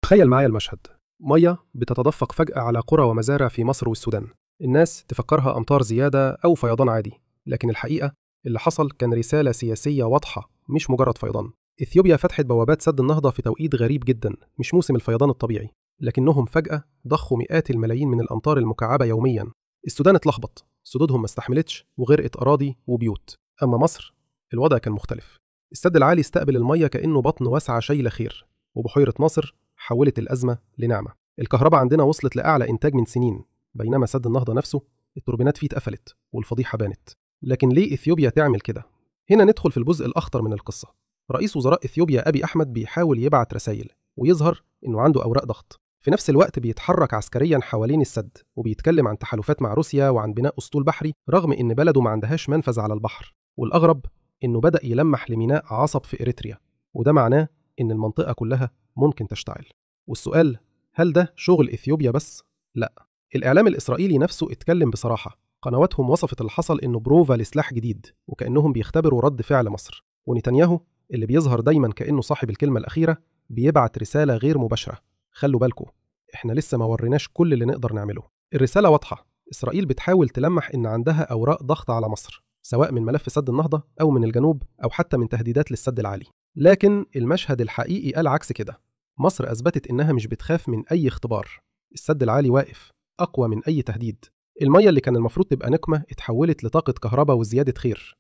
تخيل معايا المشهد، مية بتتدفق فجأة على قرى ومزارع في مصر والسودان. الناس تفكرها أمطار زيادة أو فيضان عادي، لكن الحقيقة اللي حصل كان رسالة سياسية واضحة، مش مجرد فيضان. إثيوبيا فتحت بوابات سد النهضة في توقيت غريب جدا، مش موسم الفيضان الطبيعي، لكنهم فجأة ضخوا مئات الملايين من الأمطار المكعبة يوميا. السودان اتلخبط، سدودهم ما استحملتش وغرقت أراضي وبيوت. أما مصر الوضع كان مختلف. السد العالي استقبل المية كأنه بطن واسعة شايلة خير، وبحيرة ناصر حولت الأزمة لنعمة. الكهرباء عندنا وصلت لأعلى إنتاج من سنين، بينما سد النهضة نفسه التوربينات فيه اتقفلت والفضيحة بانت. لكن ليه إثيوبيا تعمل كده؟ هنا ندخل في الجزء الأخطر من القصة. رئيس وزراء إثيوبيا أبي أحمد بيحاول يبعت رسائل ويظهر إنه عنده أوراق ضغط. في نفس الوقت بيتحرك عسكريا حوالين السد، وبيتكلم عن تحالفات مع روسيا وعن بناء أسطول بحري، رغم إن بلده ما عندهاش منفذ على البحر. والأغرب إنه بدأ يلمح لميناء عصب في إريتريا، وده معناه إن المنطقة كلها ممكن تشتعل. والسؤال، هل ده شغل إثيوبيا بس؟ لا. الإعلام الإسرائيلي نفسه اتكلم بصراحة. قنواتهم وصفت اللي حصل إنه بروفا لسلاح جديد، وكأنهم بيختبروا رد فعل مصر. ونتنياهو اللي بيظهر دايما كأنه صاحب الكلمة الأخيرة بيبعت رسالة غير مباشرة: خلوا بالكم، احنا لسه ما وريناش كل اللي نقدر نعمله. الرسالة واضحة، إسرائيل بتحاول تلمح إن عندها أوراق ضغط على مصر، سواء من ملف سد النهضة أو من الجنوب أو حتى من تهديدات للسد العالي. لكن المشهد الحقيقي قال عكس كده. مصر أثبتت إنها مش بتخاف من أي اختبار. السد العالي واقف أقوى من أي تهديد. المية اللي كان المفروض تبقى نقمة اتحولت لطاقة كهرباء وزيادة خير.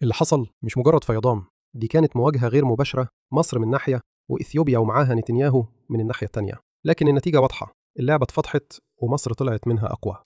اللي حصل مش مجرد فيضان، دي كانت مواجهة غير مباشرة، مصر من ناحية وإثيوبيا ومعاها نتنياهو من الناحية التانية. لكن النتيجة واضحة، اللعبة اتفضحت ومصر طلعت منها أقوى.